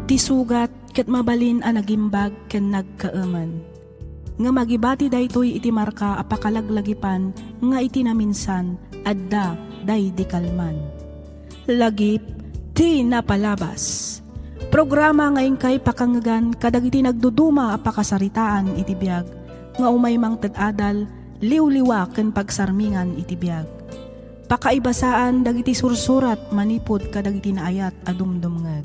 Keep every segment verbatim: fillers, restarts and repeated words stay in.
Ti sugat ket mabalin a nagimbag ken nagkaemen. Ngem agibati daytoy iti marka a pakalaglagipan nga iti naminsan, adda daydi kalman. Lagip ti napalabas. Programa nga inkay pakangngegan kadagiti nagduduma a pakasaritaan iti biag nga umay mangted adal, liwliwa ken pagsarmingan iti biag. Pakaibasaan dagiti sursurat manipud kadagiti naayat a dumdumngeg.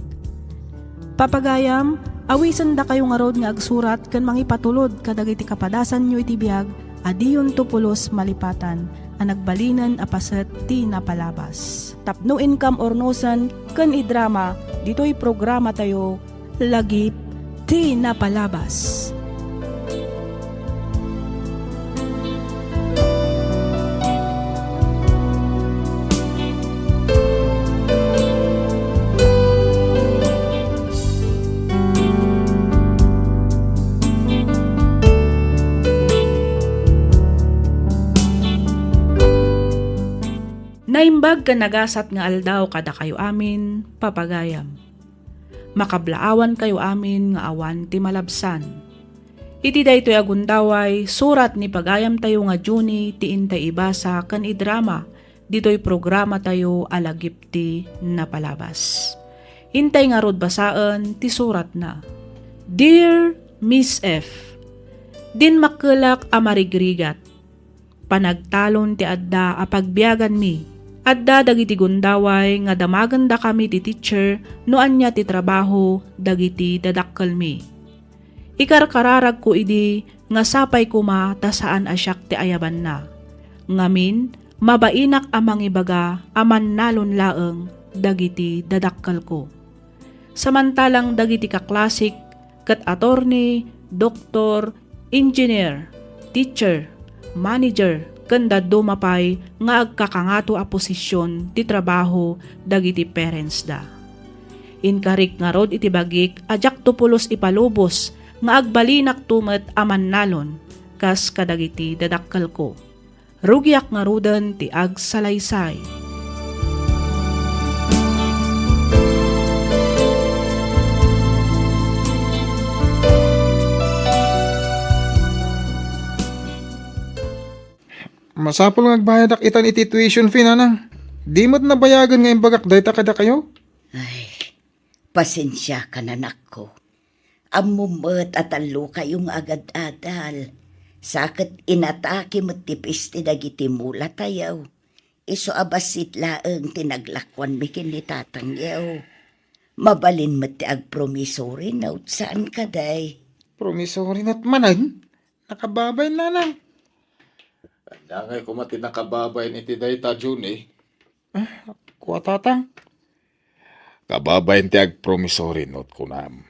Papagayam, awisendakayo ngarud nga agsurat ken mangipatulod kadagiti kapadasanyo iti biag a diyonto pulos malipatan a nagbalinen a paset ti napalabas. Tapno inkam urnosen ken idrama ditoy programatayo, Lagip ti Napalabas. Naimbag ken nagasat nga aldaw kadakayo amin, papagayam. Makablaawankayo amin nga awan ti malabsan. Iti daytoy a gundaway, surat ni pagayamtayo nga Junie ti intay ibasa ken idrama ditoy programatayo a Lagip ti Napalabas. Intay ngarud basaen ti suratna. Dear Miss F, Dinmakkelak a marigrigat. Panagtalon ti adda a pagbiaganmi. Adda dagiti gundaway nga damagendakami ti teacher no ania ti trabaho dagiti dadakkelmi. Ikarkararagko idi nga sapay koma ta saan a siak ti ayabanna. Ngamin, mabainak a mangibaga a mannalon laeng dagiti dadakkelko. Samantalang dagiti kaklasik ket attorney, doktor, engineer, teacher, manager, ken dadduma pay nga agkakangato a posisyon ti trabaho dagiti parentsda. Inkarik ngarud iti bagik a diakto pulos ipalubos nga agbalinakto met a mannalon kas kadagiti dadakkelko. Rugiak ngaruden ti agsalaysay. Masapul nga agbayadak itan iti tuition fee, nanang. Di met nabayagen nga imbagak dayta kadakayo? Ay, pasensiakan, anakko. Ammom met a tallokayo nga agad-adal. Sa ket inatake met ti peste dagiti mulatayo. Isu a bassit laeng ti naglakuanmi ken ni tatangyo. Mabalin met ti agpromissory note, saan kadi? Promissory note manen? Nakababain, nanang. Ania ngay koma ti nakababain iti dayta, Junie? Ah, kua, tatang. Kababain ti agpromissory note, kunam.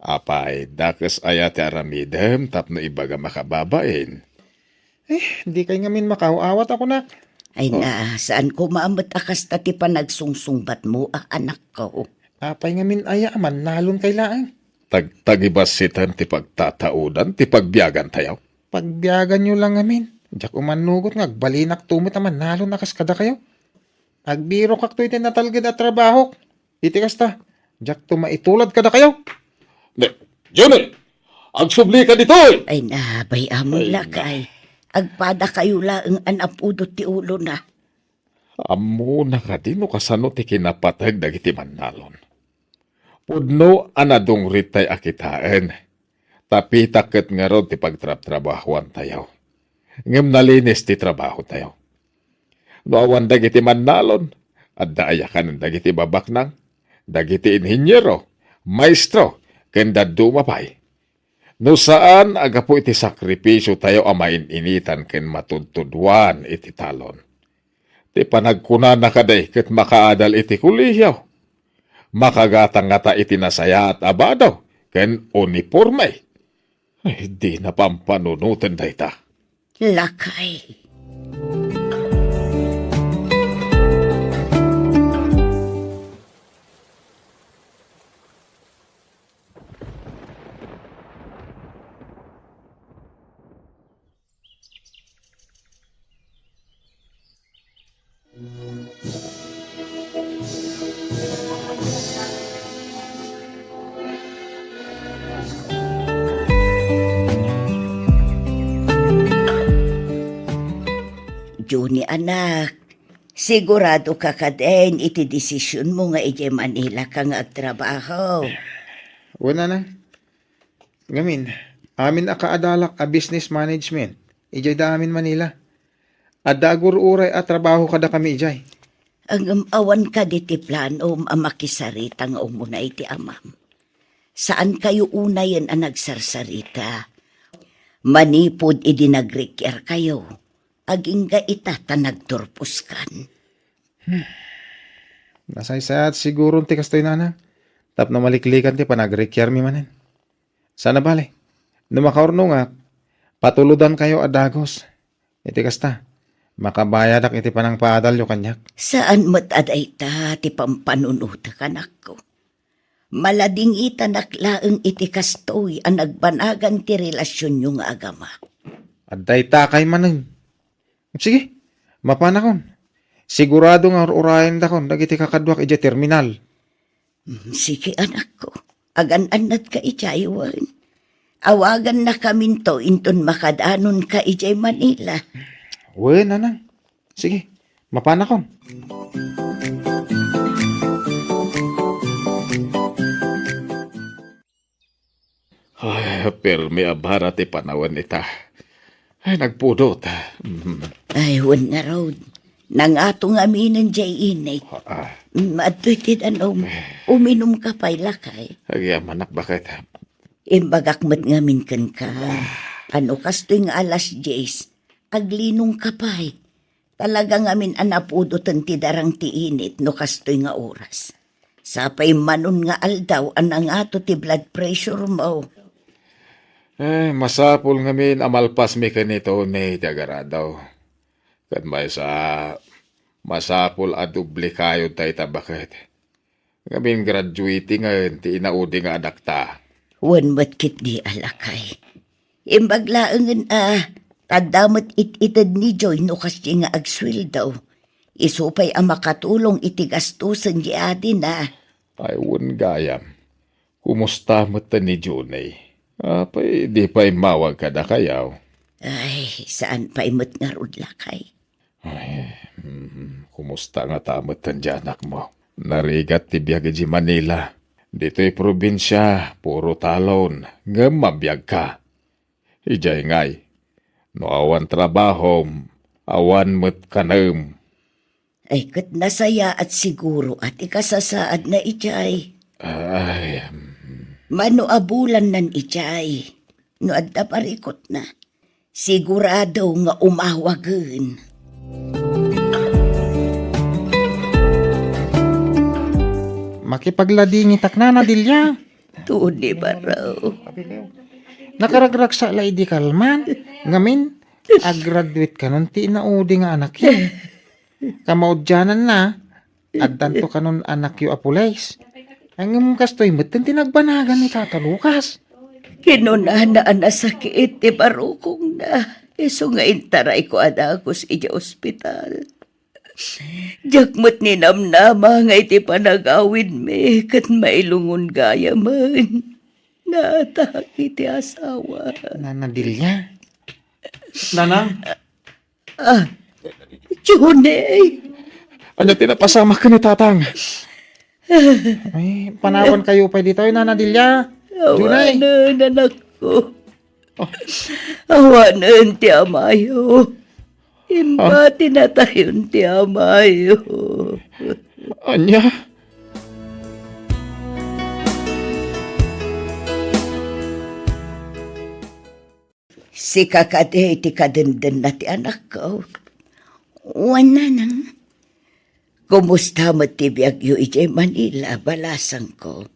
Apay, dakes aya ti aramidem tapno ibagam a kababain? Eh, dikay ngamin makaaw-awat a kunak. Ay na, saan koma met a kasta ti panagsungsungbatmo a anakko? Apay ngamin aya a mannalon kay laeng? Tag-, tagibassitan ti pagtataudan ti pagbiagantayo. Pagbiaganyo lang ngamin. Diak umannugot nga agbalinakto met a mannalon a kas kadakayo. Agbirokakto iti natalged a trabahok. Iti kasta, diakto maitulad kadakayo. Ne, Junie, agsublika ditoy! Ay na, bay-am, ay, lakay. Agpadakayo laeng a napudot ti ulona. Ammona kadi no kasano ti kinapateg dagiti mannalon? Pudno a nadungrittay a kitaen. Tapitak ket ngarud ti pagtrabtrabahuantayo. Ngem nalinis ti trabahotayo. No awan dagiti mannalon, adda aya kanen dagiti babaknang, dagiti inhiniero, maestro, ken dadduma pay? No saan a gapu iti sakripisiotayo a main-initan ken matudtuduan iti talon. Ti panagkunana kadi ket makaadal iti kolehio. Makagatang ngata iti nasayaat a bado ken uniporme. Ay, dina pampanunoten dayta. Lakay. Anak, sigurado ka kadin iti desisionmo nga idiay Manila ka nga agtrabaho? Wen, nanang. Ngamin, amin a kaadalak a business management, idiay da amin Manila. Adda agur-uray a trabaho kadakami idiay. Ngem awan kadi ti planom a makisarita nga umuna iti amam? Saankayo unayen a nagsarsarita. Manipud idi nagrikiarkayo, agingga ita ta nagturposkan. Hmm. Nasaysayat siguron ti kastoy, nanang, tapno maliklikan ti panagrikiarmi manen. Sana bale, no makaurnongak, patulodankayo a dagus. Iti kasta, makabayadak iti panangpaadalyo kaniak. Saan met a dayta ti pampanunotek, anakko. Maladingitanak laeng iti kastoy a nagbanagan ti relasionyo nga agama. Adda itakay manen. Sige, mapanakon. Sigurado nga ur-urayendakon dagiti kakaduak idiay terminal. Mm, sige, anakko. Agan-annatka idiay wen. Awagannakaminto inton makadanonka idiay Manila. Wen, nanang. Sige, mapanakon. Ay, pirmi a bara ti panawen ita. Ay, nagpudot. Mm. Ay, wen ngarud. Nangato ngaminen diay init. Ah. Mm, adtoy ti danum. Uminumka pay, lakay. Agyamanak, baket. Imbagak met ngamin kenka. Ano kastoy nga alas dies? Aglinongka pay. Talaga ngamin a napudoten ti darang ti init no kastoy nga oras. Sapay manon nga aldaw a nangato ti blood pressure mo. Eh, masapul ngamin a malpasmi ken ni Tony ti agaradaw. Ken maysa, masapul a doble kayod dayta, baket. Ngamin graduating ti inaudi nga anakta. Wen met ketdi a lakay. Imbag laengen a, adda met it-ited ni Joy no kasdi nga agsueldo. Isu pay a makatulong iti gastosen di adina. Ay, wen gayam. Kumusta met ni Johnny? Apay, di pay immawag kadakayaw? Ay, saan pay met ngarud, lakay. Ay, mm, kumusta ngata met ti anakmo? Narigat ti biag idiay Manila. Ditoy probinsia, puro talon, ngem mabiagka. Idiay ngay, no awan trabahom, awan met kanem. Ay, ket nasayaat siguro a ti kasasaadna idiay. Ay, mm. Mano a bulannan idiay? No adda parikutna, sigurado nga umawagen. Makipagladingitak, Nana Delia. Tony, baro. Nakaragragsa la idi kalman. Ngamin, aggraduate kanon ti inaudi nga anakyo. Kamaudiananna, addanto kanon anakyo a pulis. Ngem kastoy met ti nagbanagan ni Tata Lucas. Kinunana a nasakit ti barukongna, isu nga intarayko a dagus idiay ospital. Diak met ninamnama nga iti panagawidmi ket mailungon gayamen. Natak iti asawa. Nana Delia? Nanang? Ah, Johnny! Ania ti napasamak ken ni Tatang? Ay, panawankayo pay ditoy, Nana Delia. Johnny! Awanen, anakko. Oh. Awanen ti amayo. Imbatinatayon ti amayo. Ania? Sika kadi ti kadendena ti anakko. Wen, nanang. Kumusta met ti biagyo idiay Manila, balasangko?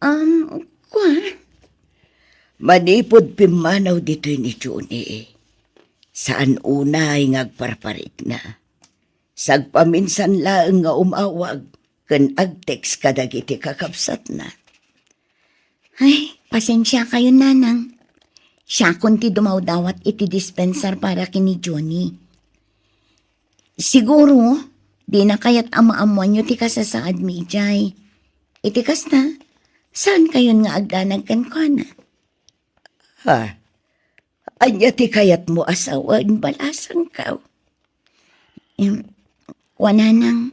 Um, kua? Manipud pimmanaw ditoy ni Johnny, saan unay nga agparparikna. Sagpaminsan laeng nga umawag ken agtext kadagiti kakabsatna. Ay, pasensiakayon, nanang. Siakon ti dumawdawat iti dispensar para ken ni Johnny. Siguro, dina kayat a maammoanyo ti kasasaadmi idiay. Iti kasta, saankayon nga agdanag kenkuana? Ha? Ania ti kayatmo a sawen, balasangko? Em, kuananang,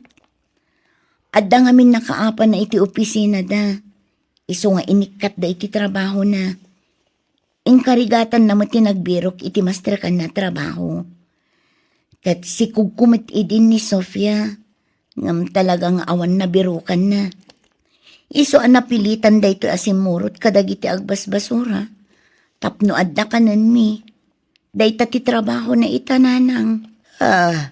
adda ngamin nakaapana iti opisinada. Isu nga inikkatda iti trabahona. Inkarigatanna met ti nagbirok iti mastrekanna a trabaho. Ket sikugko met idin ni Sofia, ngem talaga nga awan nabirokanna. Isu a napilitan daytoy a simmurot kadagiti agbasbasura tapno adda kanenmi. Dayta ti trabahona ita, nanang. Ah,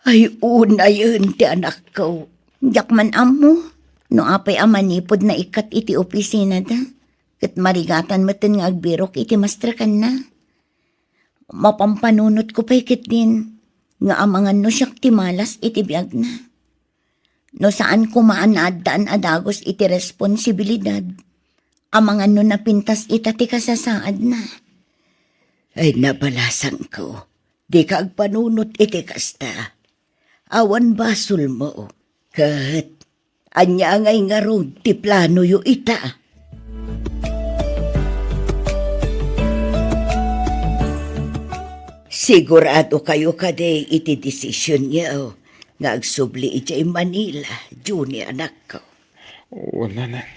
ay unayen ti anakko. Diak man ammo no apay a manipud naikkat iti opisinada, ket marigatan metten nga agbirok iti mastrekanna. Mapampanunotko pay ketdin nga amangan no siak ti malas iti biagna. No saan koma a naaddaan a dagus iti responsibilidad, amangan no napintas ita ti kasasaadna. Ay, nabalasangko, dika agpanunot iti kasta. Awan basolmo. Ket ania ngay ngarud ti planoyo ita? Sigurado kayo kadi iti desisionyo nga agsubli idiay Manila, Junie, anakko? Wen, nanang.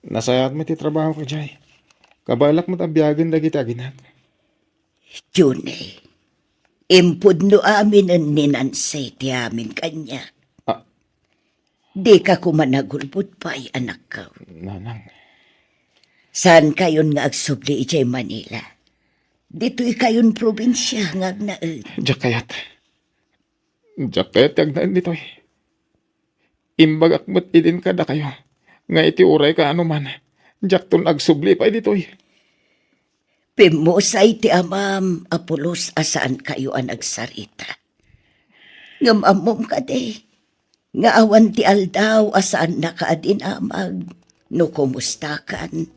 Nasayaat met ti trabahok idiay. Kabaelak met a biagen dagiti aginak. Junie, impudno aminen ni Nancy ti amin kaniak. Ah. Dika koma nagulbod pay, anakko. Nanang. Saan kayon nga agsubli idiay Manila? Ditoy kayon probinsia nga agnaed. Diak kayat. Diak kayat ti agnaed ditoy. Imbagak met idin kadakayo nga iti uray kaano man, diakton agsubli pay ditoy. Pimmusay ti amam a pulos a saan kayo a nagsarita. Ngem ammom kadi nga awan ti aldaw a saannaka a dinamag no kumustakan,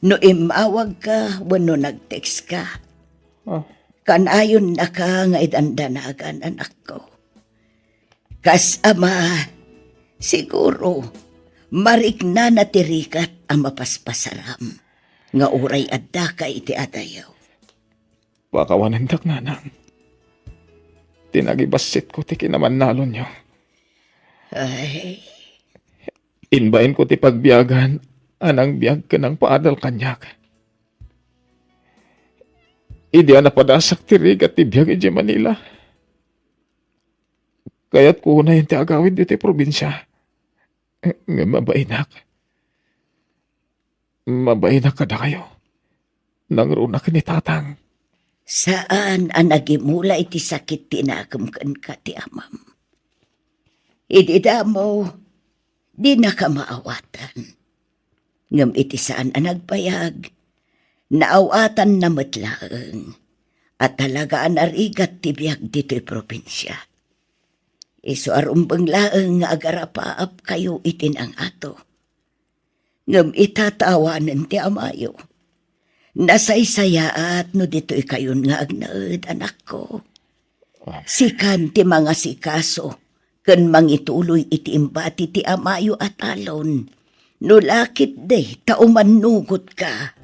no immawagka wenno nag-text ka. Ah. Kanayonnaka nga idandanagan, anakko. Kas ama, siguro, mariknana ti rigat a mapaspasaram nga uray addaka iti adayo. Pakawanendak, nanang. Ti nagibassitko ti kinamannalonyo. Ay. Imbayenko ti pagbiagan a nangbiag ken nangpaadal kaniak. Idi a napadasak ti rigat ti biag idiay Manila, kayatko unayen ti agawid ditoy probinsia. Ngem mabainak. Mabainak kadakayo. Nangruna ken ni Tatang. Saan a nagimula iti sakit ti nakem kenka ti amam. Idi damo, dinaka maawatan. Ngem iti saan a nagbayag, naawatanna met laeng a talaga a narigat ti biag ditoy probinsia. Isu a rumbeng laeng nga agarapaapkayo iti nangato. Ngem ita ta awanen ti amayo. Nasaysayaat no ditoy kayon nga agnaed, anakko. Sikan ti mangasikaso ken mangituloy iti imbati ti amayo a talon. No la ketdi ta umannugotka.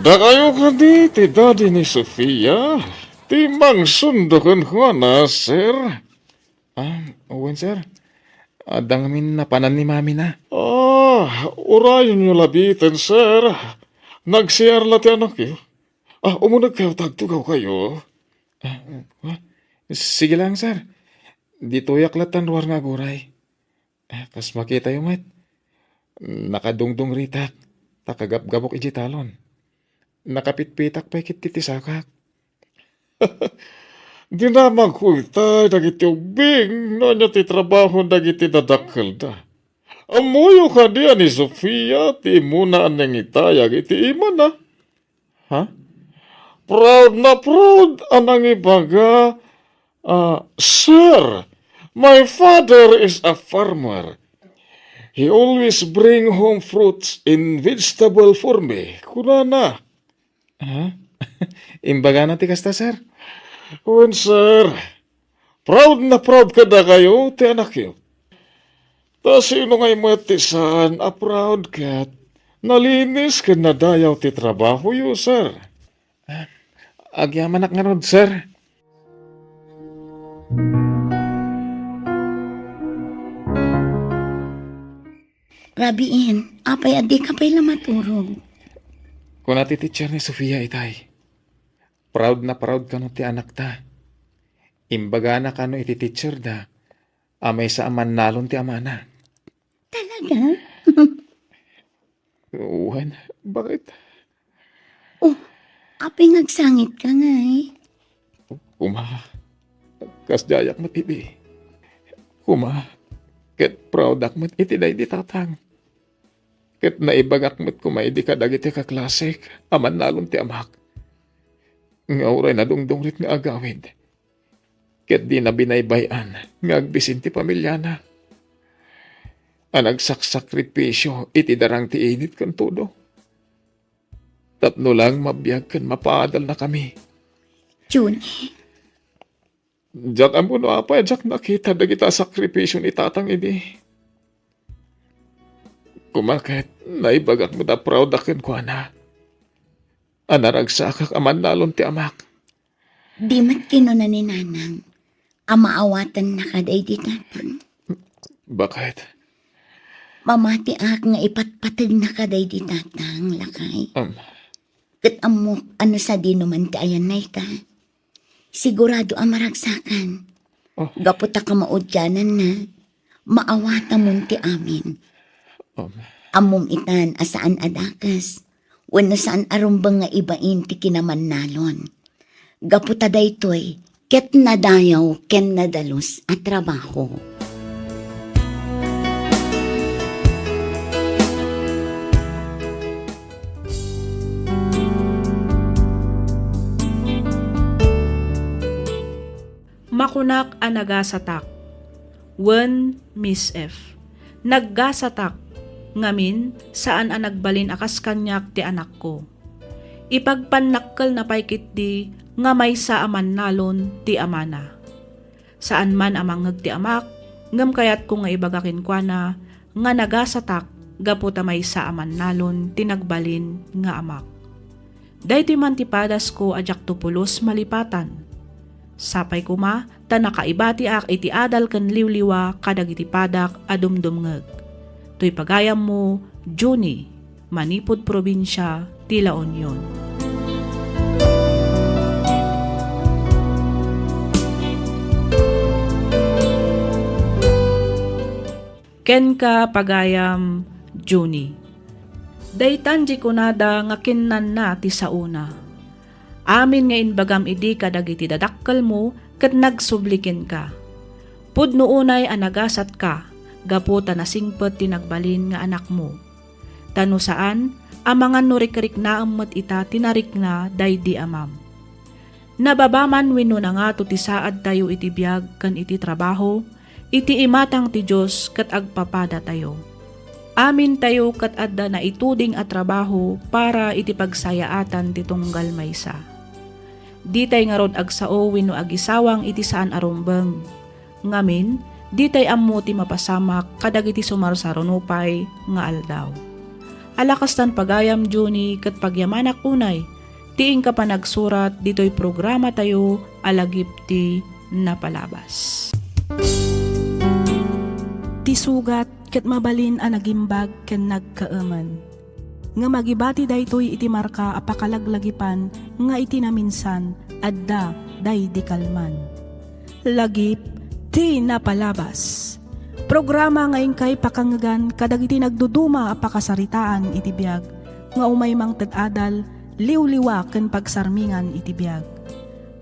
Dakayo kadi ti daddy ni Sofia ti mangsundo kenkuana, sir? Ah, wen, sir. Adda ngamin napanan ni mamina. Ah, urayonyo labiten, sir. Nag-C R la ti anakyo. Ah, umunegkayo ta agtugawkayo. Ah, ah, sige lang, sir. Ditoyak latta ruar nga aguray. Ah, kas makitayo met, nakadungdungritak ta kagapgapok idiay talon. Nakapitpitak pay ketdi ti sakak. Dinamagko itay dagiti ubbing no ania ti trabaho dagiti dadakkelda. Ammoyo kadi a ni Sofia ti immuna a nangitayag iti imana? Ha? Proud na proud a nangibaga, ah, "Sir, my father is a farmer. He always bring home fruits and vegetable for me," kunana. Ha? Imbagana ti kasta, sir? Wen, sir. Proud na proud kadakayo ti anakyo. Ta sino ngay met ti saan a proud ket Nalinis ken nadayaw ti trabahoyo, sir. Agyamanak ngarud, sir. Rabiin, apay a dika pay la maturog? Kuna ti teacher ni Sofia itay, proud na proud kano ti anakta. Imbagana kano iti teacher da a maysa a mannalon ti amana. Talaga? Wen, bakit? Oh, apay nga agsangitka ngay? Kuma, kas diayak met idi. Kuma, ket proudak met iti daydi tatang. Ket naibagak met kuma idi kadagiti kaklasek a mannalon ti amak. Nga uray nadungdungrit nga agawid, ket dina binaybay-an nga agbisin ti pamiliana a nagsaksakripisio iti darang ti init ken tudo, tapno lang mabiag ken mapaadalnakami. Juni. Diak ammo no apay a diak nakita dagiti sakripisio ni tatang idi. Kuma ket, naibagak met a proud a kenkuana a naragsakak a mannalon ti amak. Di met kinuna ni nanang a maawatennaka daydi tatang. Bakit? Mamatiak nga ipatpategnaka daydi tatang, lakay. Um. Ket ammok a no sadino man ti ayannayka, sigurado a maragsakan. Oh. Gapu ta kamaudiananna, maawatamon ti amin. Um. Ammom itan a saan a dakes wenno saan a rumbeng nga ibain ti kinamannalon. Gapu ta daytoy ket nadayaw ken nadalus a trabaho. Makunak a nagasatak. Wen, Miss F. Naggasatak, ngamin, saan a nagbalin a kas kaniak ti anakko. Ipagpannakkelna pay ketdi nga maysa a mannalon ti amana. Saan man a mangngeg ti amak, ngem kayatko nga ibaga kenkuana nga nagasatak gapu ta maysa a mannalon ti nagbalin nga amak. Daytoy man ti padasko a diakto pulos malipatan. Sapay koma ta nakaibatiak iti adal ken liwliwa kadagiti padak a dumdumngeg. Toy pagayammo, Junie, manipud probinsia ti La Union. Kenka, pagayam Junie. Daytan ti kunada nga kinnanna ti saona. Amin nga imbagam idi kadagiti dadakkelmo ket nagsubli kenka. Pudno unay a nagasatka gapu ta nasingpet ti nagbalin nga anakmo. Ta no saan, amangan no rikriknaem met ita ti narikna daydi amam. Nababa man wenno nangato ti saadtayo iti biag ken iti trabaho, iti imatang ti Dios ket agpapadatayo. Amintayo ket adda naituding a trabaho para iti pagsayaatan ti tunggal maysa. Ditay ngarud agsao wenno agisawang iti saan a rumbeng. Ngamin, ditay ammo ti mapasamak kadagiti sumarsaruno pay nga aldaw. Ala kastan pagayam, Junie, ket pagyamanak unay ti inka panagsurat ditoy programatayo a Lagip ti Napalabas. Ti sugat ket mabalin a nagimbag ken nagkaemen. Ngem agibati daytoy iti marka a pakalaglagipan nga iti naminsan, adda daydi kalman. Lagip ti Napalabas. Programa nga inkay pakangngegan kadagiti nagduduma a pakasaritaan iti biag nga umay mangted adal, liwliwa ken pagsarmingan iti biag.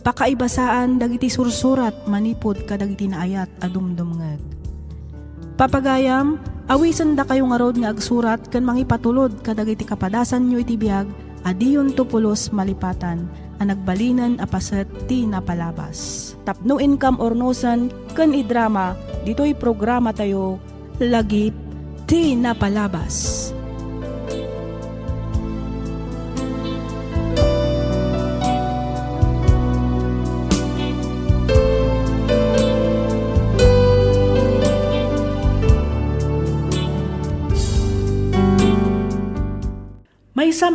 Pakaibasaan dagiti sursurat manipud kadagiti naayat a dumdumngeg. Papagayam, awisendakayo ngarud nga agsurat ken mangipatulod kadagiti kapadasanyo iti biag a diyonto pulos malipatan a nagbalinen a paset ti napalabas. Tapno inkam urnosen ken idrama ditoy programatayo, Lagip ti Napalabas.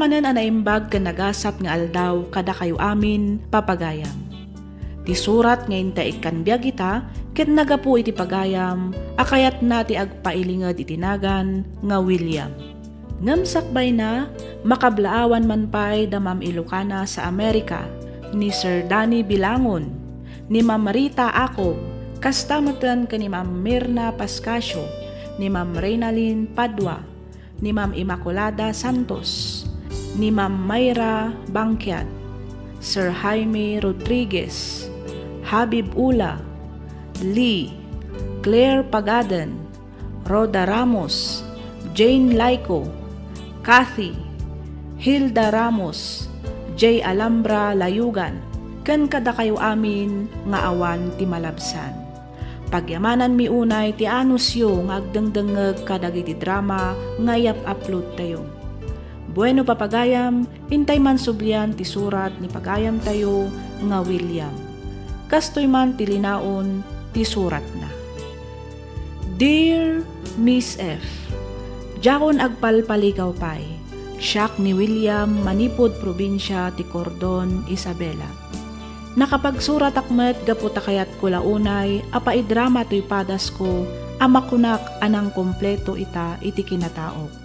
Manen a naimbag ken nagasat nga aldaw kadakayo amin, papagayam. Ti surat nga inta ikkan biag ita ket nagapu iti pagayam a kayatna ti agpailinged iti nagan nga William. Ngem sakbayna, makablaawan man pay da Ma'am Ilocana sa Amerika, ni Sir Danny Bilangon, ni Ma'am Rita Acob, kasta metten ken ni Ma'am Mirna Pascasio, ni Ma'am Reynalyn Padua, ni Ma'am Immaculada Santos, ni Ma'am Myra Bangkiat, Sir Jaime Rodriguez, Habib Ula, Lee, Claire Pagaden, Rhoda Ramos, Jane Laico, Kathy, Hilda Ramos, Jay Alhambra Layugan, ken kadakayo amin nga awan ti malabsan. Pagyamananmi unay ti anusyo nga agdengdengngeg kadagiti drama nga i-uploadtayo. Bueno, papagayam, intay man sublian ti surat ni pagayamtayo nga William. Kastoy man ti linaon ti suratna. Dear Miss F, diakon agpalpalikaw pay. Siak ni William, manipud probinsia ti Cordon, Isabela. Nakapagsuratak met gapu ta kayatko la unay a paidrama toy padasko a makunak a nangkompleto ita iti kinataok.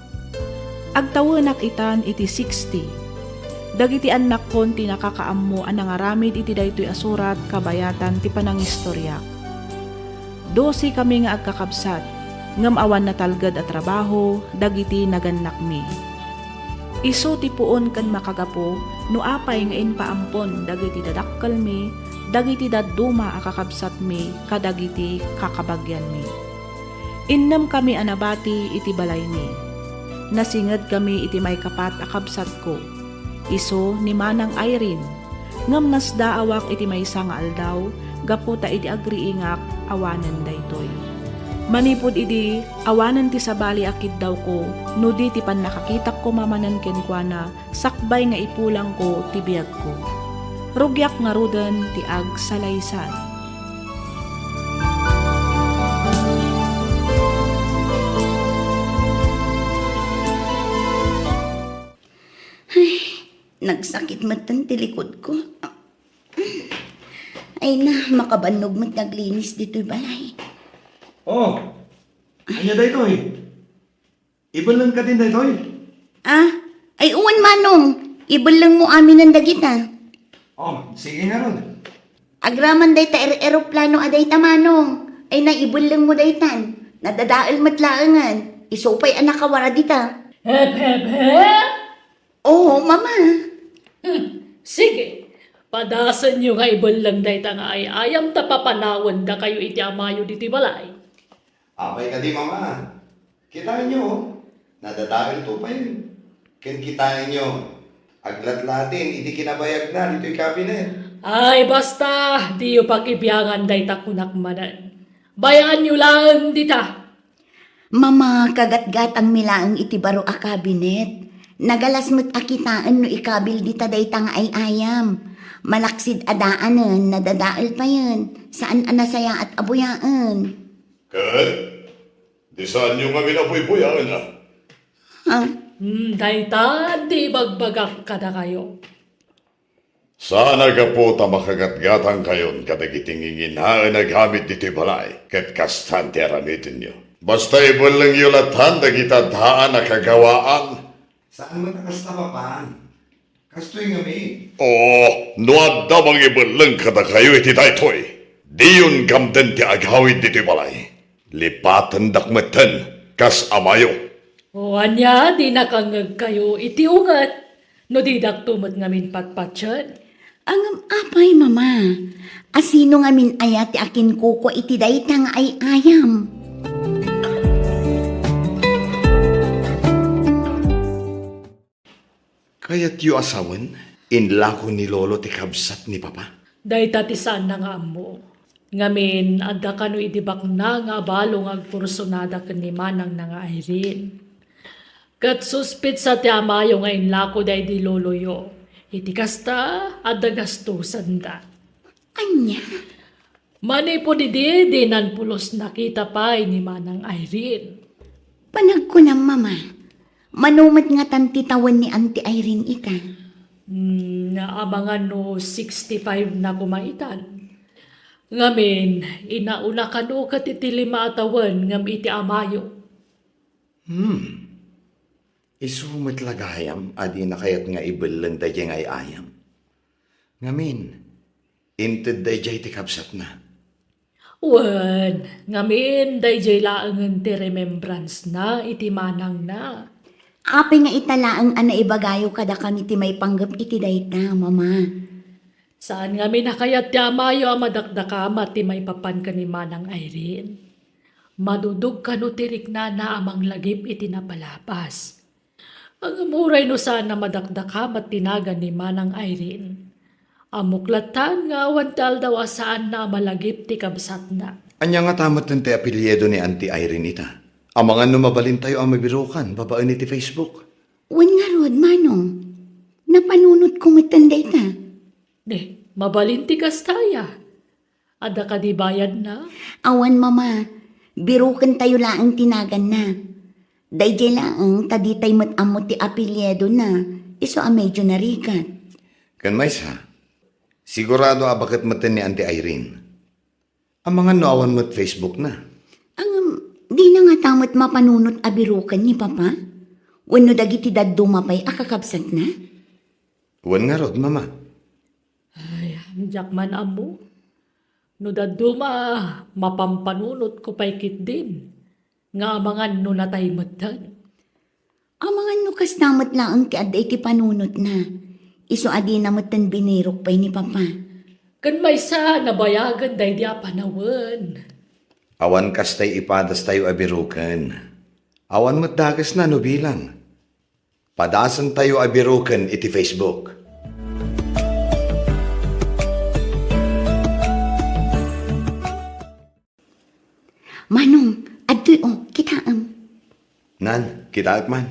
Agtawenak itan iti sixty. Dagiti annakkon ti nakakaammo a nangaramid iti daytoy a surat kabayatan ti panangistoriak. Dosekami nga agkakabsat, ngem awan natalged a trabaho dagiti nagannakmi. Isu ti puon ken makagapu no apay nga impaampon dagiti dadakkelmi, dagiti dadduma a kakabsatmi, kadagiti kakabagianmi. Innemkami a nabati iti balaymi. Nasingedkami iti maikapat a kabsatko, isu ni Manang Irene, ngem nasdaawak iti maysa nga aldaw gapu ta idi agriingak awanen daytoy. Manipud idi, awanen ti sabali a kiddawko no di ti pannakakitak koma manen kenkuana sakbay nga ipulangko ti biagko. Rugiak ngaruden ti agsalaysay. Ay, nagsakit metten ti likudko. Ay na, makabannog met nga aglinis ditoy balay. Oh, ania daytoy? Ibelleng ka din daytoy? Ah, ay wen, Manong. Ibellengmo aminen dagita. Oh, sige ngarud. Agraman dayta er-, eroplano a dayta, Manong. Ay na, ibellengmo daytan. Nadadael met laengen. Isu pay a nakawara dita. Hep, hep, hep! Oo, Mama. Hmm, sige. Padasenyo nga ibelleng dayta nga ay-ayam ta papanawendakayo iti amayo ditoy balay. Apay kadi, Mama? Kitaenyo, oh. Nadadael to payen. Ken kitaenyo, aglatlatin iti kinabayagna ditoy kabinet. Ay, basta, diyo pakibiangan dayta kunak manen. Bayaanyo laeng dita. Mama, kagatgatangmi laeng iti baro a kabinet. Nagalas met a kitaen no ikabil dita dayta nga ay-ayam. Malaksid a daanen, nadadael payen. Saan a nasayaat a buyaen. Ket, di saanyo ngamin a buybuyaen, a? Ha? Hmm, dayta ti ibagbagak kadakayo. Saan a gapu ta makagatgatangkayon kadagiti nginginaen a gamit ditoy balay, ket kastan ti aramidenyo. Basta ibellengyo latan dagita daan a kagawaan. Saan met a kasta, Papa? Kastoy ngamin. Oh, no adda mangibelleng kadakayo iti daytoy, diyon gamden ti agawid ditoy balay. Lipatendak metten kas amayo. O ania, di nakangngegkayo iti unget no didakto met ngamin patpatien? Ngem apay, Mama? A sino ngamin aya ti akinkukua iti dayta nga ay-ayam? Kayatyo a sawen, inlako ni Lolo ti kabsat ni Papa? Dayta ti saanna nga ammo. Ngamin, adda kano idi bakna nga abalo nga agkursunada ken ni manangna nga Irene. Ket suspitsa ti amayo nga inlako daydi loloyo. Iti kasta, adda gastosanda. Ania? Manipud idi, dinan pulos nakita pay ni Manang Irene. Panagkunam, Mama, Mano met ngatan ti tawen ni Auntie Irene ita? Hmm, amangan no sixty-five na koma itan. Ngamin, inauna kano ket iti lima a tawen ngem iti a Mayo. Hmm. Isu met la gayam a dina kayat nga ibelleng daydiay nga ay-ayam. Ngamin, inted daydiay ti kabsatna. Wen, ngamin daydiay laengen ti remembrance-na iti manangna. Apay nga ita laeng a naibagayo kadakami ti maipanggep iti dayta, Mama? Saan ngamin a kayat ti amayo a madakdakamat ti maipapan ken ni Manang Irene. Madudog kano ti riknana a manglagip iti napalabas. Ngem uray no saan a madakdakamat ti nagan ni Manang Irene. Ammok lattan nga awan ti aldaw a saanna a malagip ti kabsatna. Ania ngata metten ti apelyido ni Auntie Irene ita? Amangan no mabalintayo a mabirukan babaen iti Facebook. Wen ngarud, Manong. Napanunotko metten dayta. Ne, mabalin ti kasta aya. Adda kadi bayadna? Awan, Mama. Birukentayo laeng ti naganna. Daydiay laeng ta ditay met ammo ti apelyidona, isu a medyo narigat. Ken maysa, sigurado a baket metten ni Auntie Irene. Amangan no awan met Facebook-na. Ngem, dina ngata met mapanunot a biruken ni Papa? Wenno dagiti dadduma pay a kakabsatna? Wen ngarud, Mama. Ay, diak man ammo. No dadduma, mapampanunotko pay ketdin nga amangan no natay metten. Amangan no kasta met laeng ti adda iti panunotna. Isu a dina metten binirok pay ni Papa. Ken maysa, nabayagen daydi a panawen. Awan kastay ipadastayo a biruken. Awan met dakesna no bilang. Padasentayo a biruken iti Facebook. Manong, adtoy, o, kitaem. Nan, kitaek man.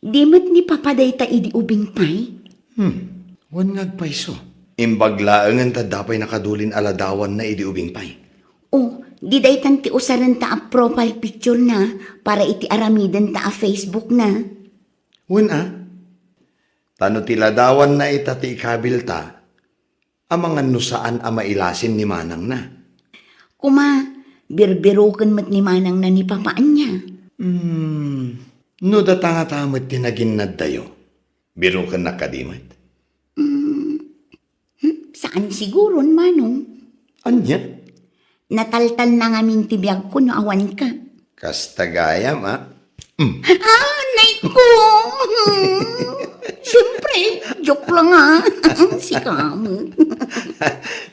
Di met ni Papa dayta idi ubing pay? Hmm, wen nga agpayso. Imbag laengen ta adda pay nakadulin a ladawanna idi ubing pay. O, di daytan ti usarenta a profile picture-na para iti aramidenta a Facebook-na. Wen a? Ta no ti ladawanna ita ti ikabilta, amangan no saan a mailasin ni manangna. Kuma, birbiroken met ni manangna ni Papa ania? Hmm, no data ngata met ti naginnaddayo, birokennak kadi met? Hmm, hmm, saan siguron, Manong. Ania? Nataltalna ngamin ti biagko no awanka. Kasta gayam, a? Mm. Ah, nay ko! Hmm. Siyempre, joke lang, ah. Sika met.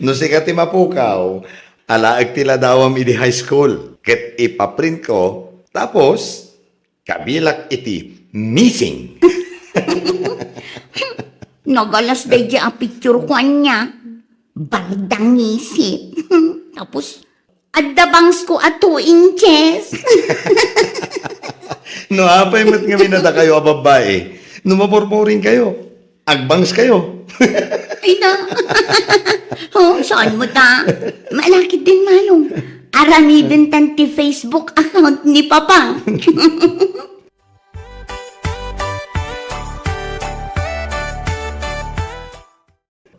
No sika ti mapukaw, alaek ti ladawam idi high school. Ket ipaprintko, tapos, kabilak iti missing. Nagalas daydi a picture-ko ania. Bardang isip. Tapos, adda bangsko a two inches. No apay met ngamin a dakayo a babbai, no maburburing kayo, agbangs kayo. Ay na. Oh, saan mo ta? Malakit din, Manong. Aramiden tan ti Facebook account ni Papa.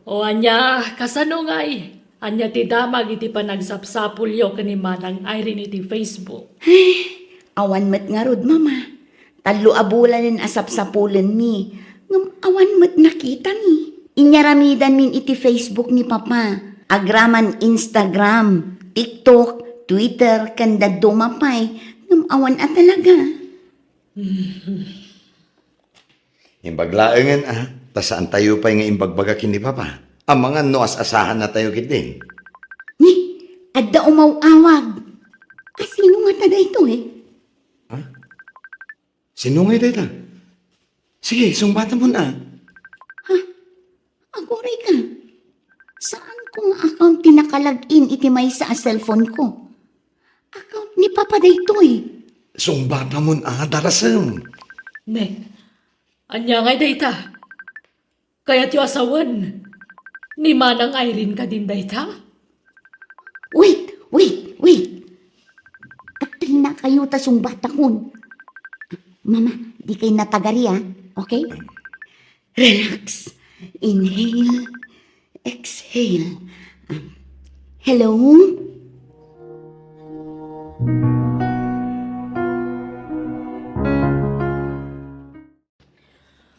O ania, kasano ngay? Ania ti damag iti panagsapsapulyo ken ni Manang Irene iti Facebook? Awan met ngarud, Mama. Tallo a bulanen a sapsapulenmi, ngem awan met nakitami. Inyaramidanmin iti Facebook ni Papa. Agraman Instagram, TikTok, Twitter, ken dadduma pay, ngem awan a talaga. Imbag laengen a, ta saantayo pay nga imbagbaga ken ni Papa. Amangan no as-asahannatayo ketdin. Ni, adda umaw-awag. A, sino ngata daytoy? Ha? Sino ngay dayta? Sige, sungbatamon a. Ha? Aguray ka. Saan ko nga account ti nakalagin iti maysa a cellphone ko? Account ni Papa daytoy. Sungbatamon a, darasem. Ne, ania ngay dayta? Kayatyo a sawen ni Manang Irene kadin dayta? Wait, wait, wait. Agtulnakayo ta sungbatakon. Mama, di kay natagari, ah. Okay? Relax. Inhale. Exhale. Um, hello?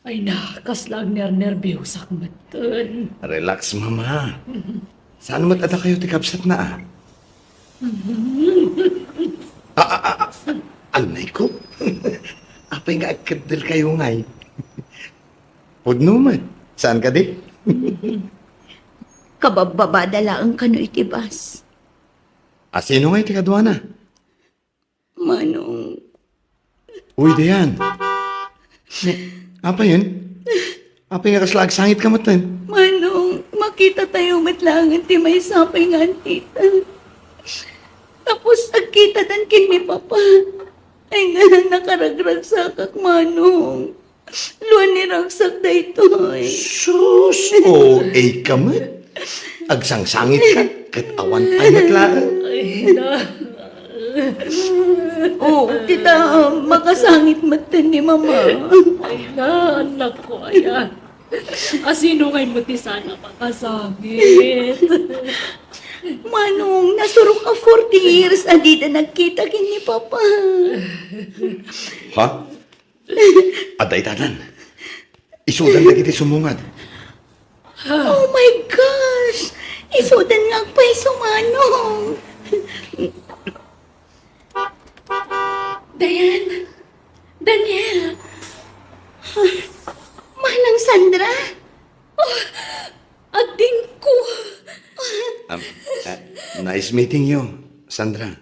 Ay na, kasla agnernerbiosak metten. Relax, Mama. Saan met adda kayo ti kabsatna, ah? Ah, ah, ah, ah. Anay ko. Apay nga agkeddel kayo ngay? Pudno met. Saan kadi? Kababbabada laeng kano iti bus. A, sino ngay ti kaduana? Manong. Uy, Dayan. Apay yen? Apay nga kasla agsangit ka metten? Manong, makita tayo met laeng ti maysa pay nga antita. Tapos agkitadan ken ni Papa. Ay na, nakaragragsakak, Manong. Luan ni ragsak daytoy. Sus, O A ka met. Agsangsangit ka, ket awan pay met laeng. Ay, na. O, ti ta, makasangit metten ni Mama. Ay, na, anak ko, ayan. A, sino ngay met ti saan a makasangit? Manong, nasurok a forty years a dida nagkita ken ni Papa. Ha? Adda itadan. Isudan dagiti sumungad. Oh my gosh! Isudan nga agpayso, Manong! Dayan! Daniel! Manang Sandra? Oh, adingko! Um, uh, nice meeting you, Sandra.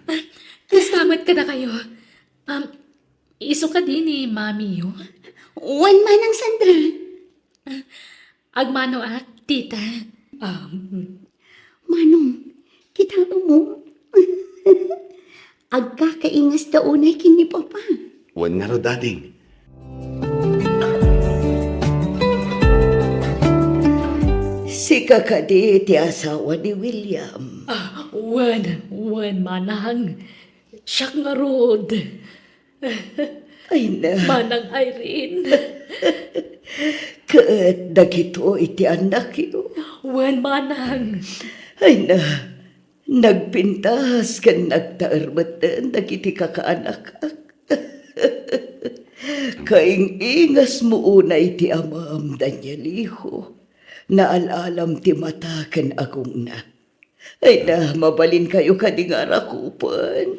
Kasta met kadakayo. Um, isu kadi ni Mami yo? Wen, Manang Sandra. Agmanoak, tita. Um, Manong, kitaenmo? Agkakaingasta unay ken ni Papa. Wen ngarud, ading. Sika kadi ti asawa ni William? Ah, wen, wen, manang. Siak ngarud. Ay na. Manang Irene. Ket dagitoy ti annakyo. Wen, manang. Ay na, nagpintas ken nagtaer metten dagiti kakaanakak. Kaing-ingasmo unay ti amam, Danieliho. Naal-alam ti mata ken agongna. Ay na, mabalinkayo kadi nga arakupen.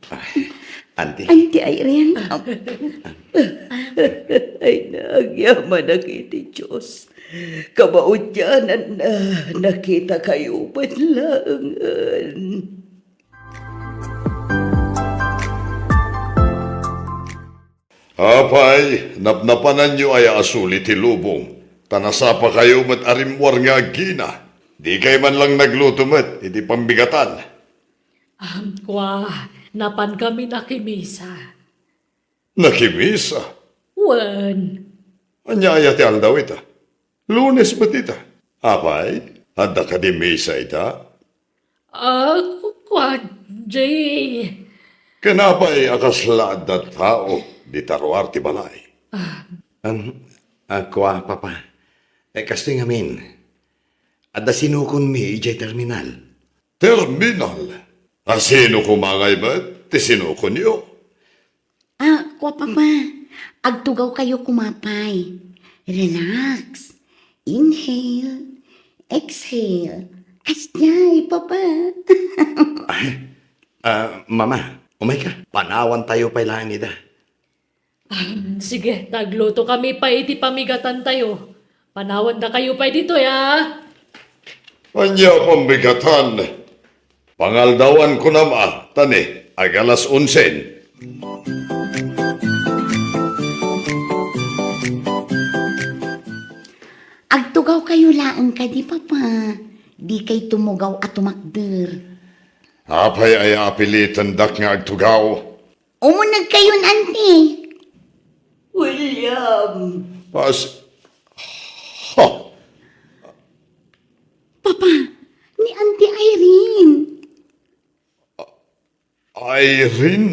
Ay, Auntie. Auntie Irene. Ay na, agyamanak iti Dios. Kabaudiananna, nakitakayo met laengen. Apay, napnapananyo aya a suli ti lubong, ta nasapakayo met a rimmuar nga aggina. Dikay man lang nagluto met iti pammigatan. Am, kua, napankami nakimisa. Nakimisa? Wen. Ania aya ti aldaw ita? Lunes met ita. Apay, adda kadi misa ita? Ah, ku-, kua, Jay. Ken apay a kasla adda tao dita ruar ti balay? Ah. Am, ah, kua, Papa. Eh, kastoy ngamin, adda sinukonmi idiay terminal. Terminal? A, sino koma ngay met ti sinukonyo? Ah, kua, Papa, agtugawkayo koma pay. Relax. Inhale. Exhale. Kasdiay, Papa. Ay, ah, Mama, umayka. Panawantayo pay laeng ida. Ah, sige, ta aglutokami pay iti pamigatantayo. Panawandakayo pay ditoy, a. Ania a pamigatan? Pangaldawan kunam a, ta ni, ag-alas onsen. Agtugawkayo laeng kadi, Papa. Dikay tumugaw a tumakder. Apay aya a pilitandak nga agtugaw? Umunegkayon, Auntie. William. Pas-, ha? Papa, ni Auntie Irene. Irene,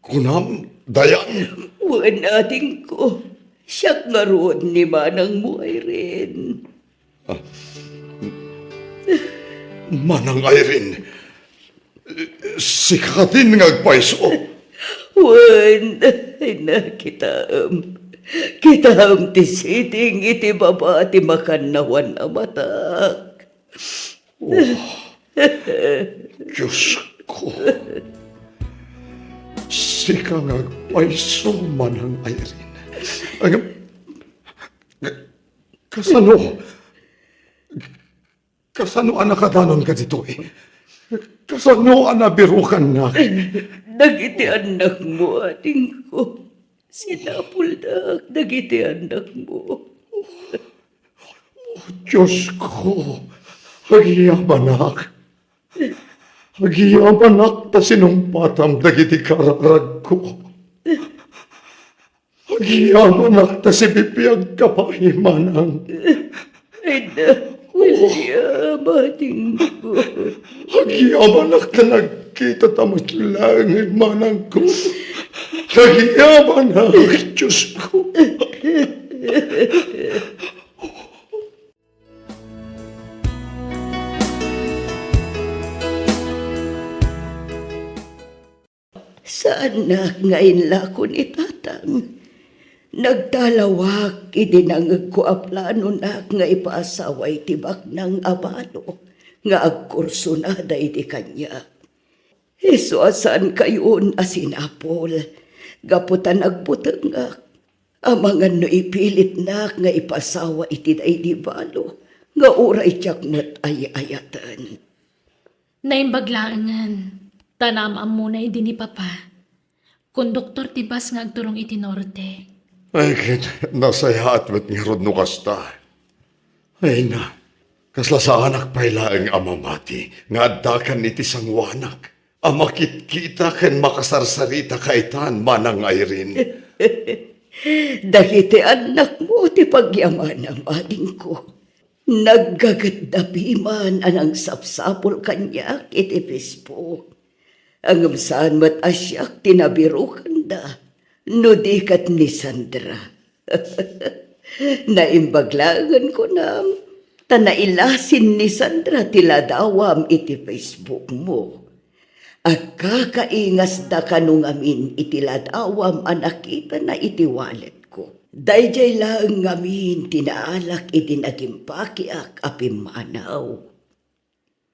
kunam, Dayan? Wen, adingko, siak ngarud ni manangmo, Irene. Ah, Manang Irene, sika kadin nga agpayso? Wen, ay na, kitaem. Kitaem ti siding iti baba ti makannawan a matak. Oh, Diosko. Sika nga agpayso, Manang Irene. Ngem, kasano? Kasano a nakadanonka ditoy? Kasano a nabirukannak? Dagiti annakmo, adingko. Sinapuldak dagiti annakmo. Oh, Diosko, agyamanak. Agyamanak ta sinumpatam dagiti kararagko. Agyamanak ta sibibiagka pay, manang. Ay na, William, adingko. Agyamanak ta nagkitata met laeng, manangko. Agyamanak, Diosko. Saannak nga inlako ni Tatang. Nagtalawak idi nangegko a planonak nga ipaasawa iti baknang a balo nga agkursunada idi kaniak. Isu a saankayon a sinapul, gapu ta nagbutengak, amangan no ipilitnak nga ipaasawa iti daydi balo nga uray diak met ay-ayaten. Naimbag laengen, ta naam-ammona idi ni Papa. Konduktor ti bus nga agturong iti norte. Ay, ket nasayaat met ngarud no kasta. Ay na, kasla saanak pay laeng a mamati nga addakan iti sangoanak a makitkita ken makasarsarita kaitan, Manang Irene. Dagiti annakmo ti pagyamanam, adingko. Naggagetda piman a nangsapsapul kaniak iti Facebook. Ngem saan met a siak ti nabirokanda no di ket ni Sandra. Naimbag laengen kunam, ta nailasin ni Sandra ti ladawam iti Facebook-mo. Agkakaingasda kano ngamin iti ladawam a nakitana iti walletko. Daydiay laeng ngamin ti naalak idi nagimpakiak a pimmanaw.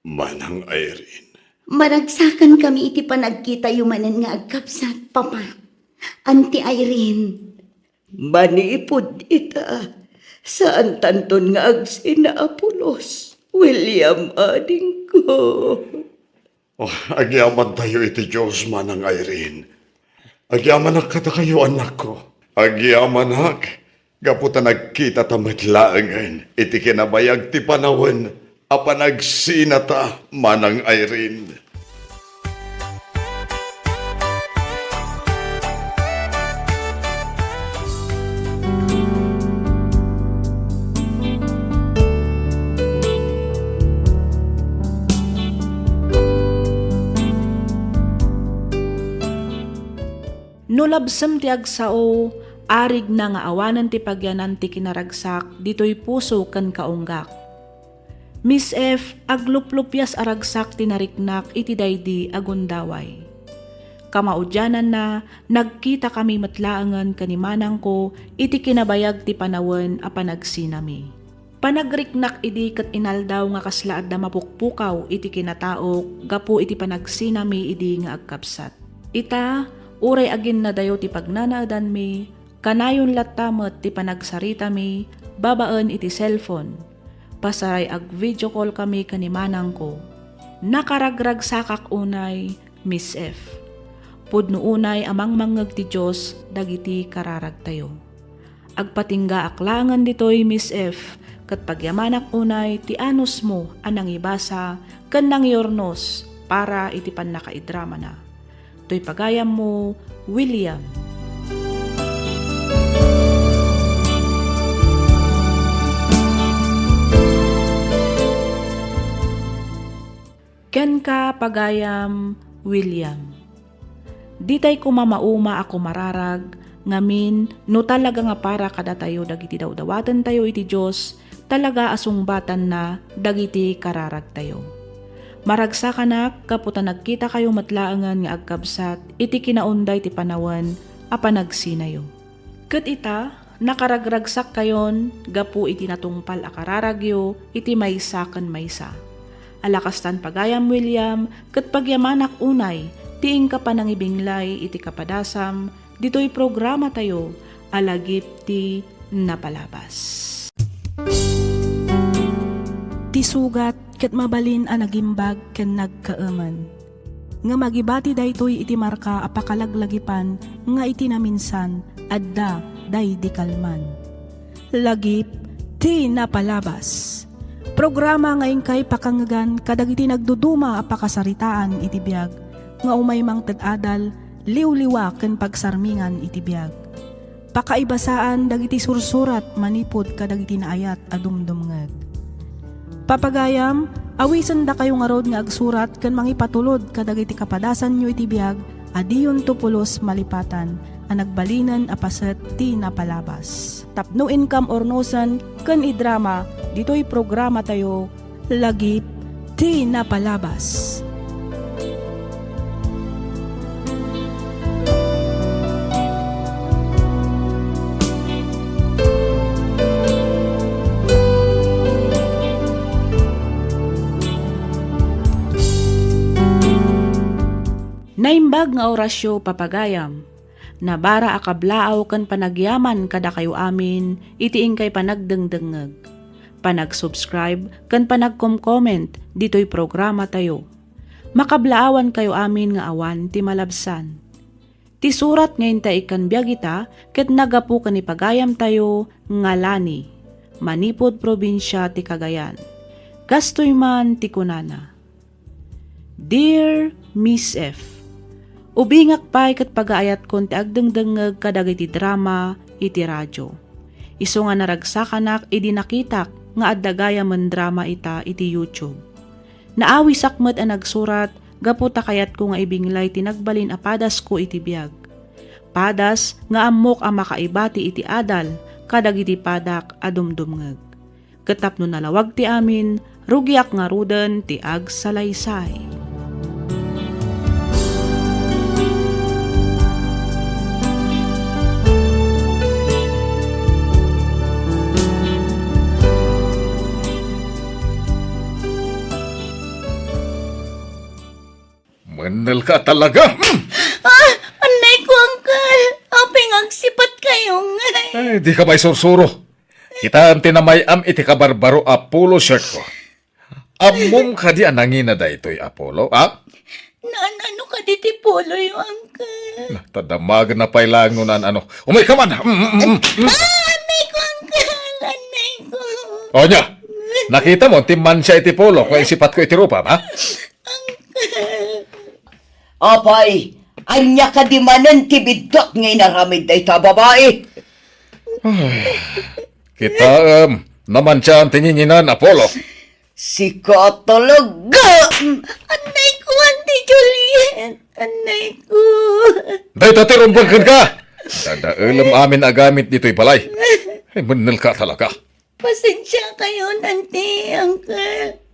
Manang Irene. Maragsakankami iti panagkitayo manen nga agkabsat, Papa. Auntie Irene. Manipud ita, saantanton nga agsina a pulos, William, adingko. Oh, agyamantayo iti Dios, Manang Irene. Agyamanak kadakayo, annakko. Agyamanak, gapu ta nagkitata met laengen iti kinabayag ti panawen a panagsinata, Manang Irene. No labsem ti agsao, arigna nga awanen ti pagyanan ti kinaragsak ditoy puso ken kaunggak. Miss F, agluplupias a ragsak ti nariknak iti daydi a gundaway. Kamaudiananna, nagkitakami met laengen ken ni manangko iti kinabayag ti panawen a panagsinami. Panagriknak idi ket inaldaw nga kasla adda mapukpukaw iti kinataok gapu iti panagsinami idi nga agkabsat. Ita, uray aginnadayo ti pagnanaedanmi, kanayon latta met ti panagsaritami babaen iti cellphone. Pasaray ag-video call kami ken ni manangko. Nakaragragsakak unay, Miss F. Pudno unay a mangmangngeg ti Dios dagiti kararagtayo. Agpatinggaak laengen ditoy, Miss F, ket pagyamanak unay ti anusmo a nangibasa ken nangiurnos para iti pannakaidramana. Toy pagayammo, William. Kenka, pagayam, William. Ditay koma mauma a kumararag Ngamin, no talaga nga para kadatayo dagiti dawdawatentayo iti Dios, talaga a sungbatanna dagiti kararagtayo. Maragsakanak gapu ta nagkitakayo met laengen nga agkabsat iti kinaunday ti panawen a panagsinayo. Ket ita, nakaragragsakkayon gapu iti natungpal a kararagyo iti maysa ken maysa. A la kastan pagayam, William, ket pagyamanak unay ti inka panangibinglay iti kapadasam ditoy programatayo a Lagip ti Napalabas. Ti sugat ket mabalin a nagimbag ken nagkaemen. Ngem agibati daytoy iti marka a pakalaglagipan nga iti naminsan, adda daydi kalman. Lagip ti Napalabas. Programa nga inkay pakangegan kadagiti nagduduma a pakasaritaan iti biag nga umay mangted adal, liwliwa ken pagsarmingan iti biag. Pakaibasaan dagiti sursurat manipud kadagiti naayat a dumdumngeg. Papagayam, awisendakayo ngarud nga agsurat ken mangipatulod kadagiti kapadasanyo iti biag a diyonto pulos malipatan a nagbalinen a paset ti napalabas. Tapno inkam urnosen ken idrama ditoy programatayo, Lagip ti Napalabas. Naimbag nga orasyo, papagayam. Nabara a kablaaw ken panagyaman kadakayo amin iti inkay panagdengdengngeg, panag-subscribe, ken panagkom-comment ditoy programatayo. Makablaawankayo amin nga awan ti malabsan. Ti surat nga inta ikkan biag ita ket naggapu ken ni pagayamtayo nga Lani, manipud probinsia ti Cagayan. Kastoy man ti kunana. Dear Miss F, ubingak pay ket pagaayatkon ti agdengdengngeg kadagiti drama iti radio. Isu nga naragsakanak idi nakitak nga adda gayamen drama ita iti YouTube. Naawisak met a nagsurat gapu ta kayatko nga ibinglay ti nagbalin a padasko iti biag. Padas nga ammok a makaibati iti adal kadagiti padak a dumdumngeg. Ket tapno nalawag ti amin, rugiak ngaruden ti agsalaysay. Mennel ka talaga! Ah, annay ko, Uncle. Apay nga agsipat kayo, ngay? Ay, di ka maisursuro. Kitaem ti namay-am iti kabarbaro a polo shirt ko. Ammom kadi a nangina daytoy a polo, ha? Naan-ano kadi ti poloyo, Uncle? Na, ta damagen na pay laeng no naan-ano. Umay ka man! Mm, mm, mm, mm. Ah, annay ko, Uncle! Annay ko! O, nya, nakita mo, ti mansia iti polo, kung isipat ko iti rupa, ha? Uncle! Apay, ania kadi manen ti biddut nga inaramid dayta a babai? Ay, kitaem, namansiaan ti nginginan a polo. Sika talaga! Annay ko, Auntie Juliet! Annay ko! Dayta ti rumbeng kenka! Dadaelem amin a gamit ditoy balay. Ay, mennel ka talaga. Pasensiakayon, Auntie, Uncle.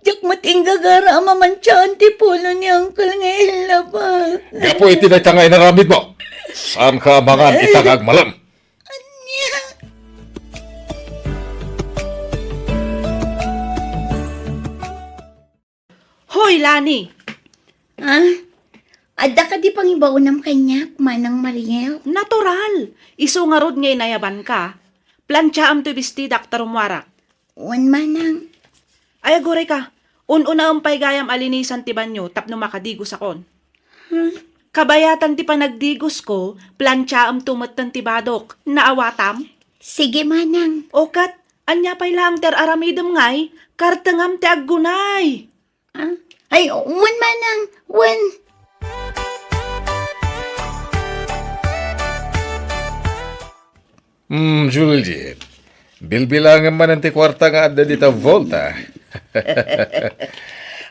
Diak met inggagara a mamansiaan ti polo ni Uncle nga illabas. Gapu iti dayta nga inaramid mo, saan ka mangan ita nga agmalem. Ania? Hoy, Lani! Ah? Adda kadi pangibaonam kaniak, Manang Mariel? Natural! Isu ngarud nga inayabanka. Plansiaam toy bestidak ta rummuarak. Wen, Manang. Ay, aguray ka. Un-unaem pay gayam a linisan ti banio tapno makadigosakon. Hmm? Kabayatan ti panagdigosko, plansiaemto metten ti badok. Naawatam? Sige, Manang. O ket, ania pay laeng ti ar-aramidem ngay? Kartengam ti aggunay. Ah? Ay, wen, Manang, wen. Hmm, Juliet, bilbilangem manen ti kuarta nga adda dita vault-a.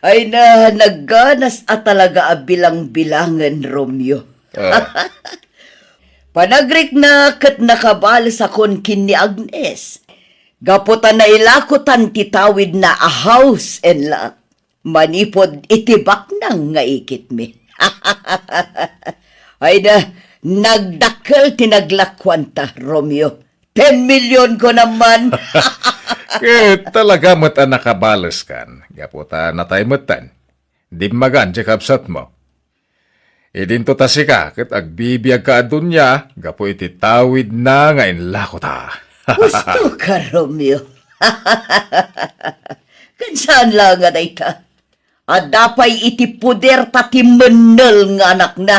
Ay na, nagganas a talaga a bilang-bilangen, Romeo. Ah. Panagrikna ket nakabalesakon ken ni Agnes. Gapu ta nailakotan ti tawidna a house and lot. Manipud iti baknang nga ikitmi. Ay na, nagdakkel ti naglakuanta, Romeo. Ten million ko naman. Ket talaga met a nakabaleskan, gapu ta natay metten. Dimmagan ti kabsatmo. Idinto ta sika ket agbibiagka a dunia gapu iti tawidna nga inlakota. Gusto ka, Romeo? Ken saan la nga dayta? Adda pay iti puder ta ti mennel nga anakna.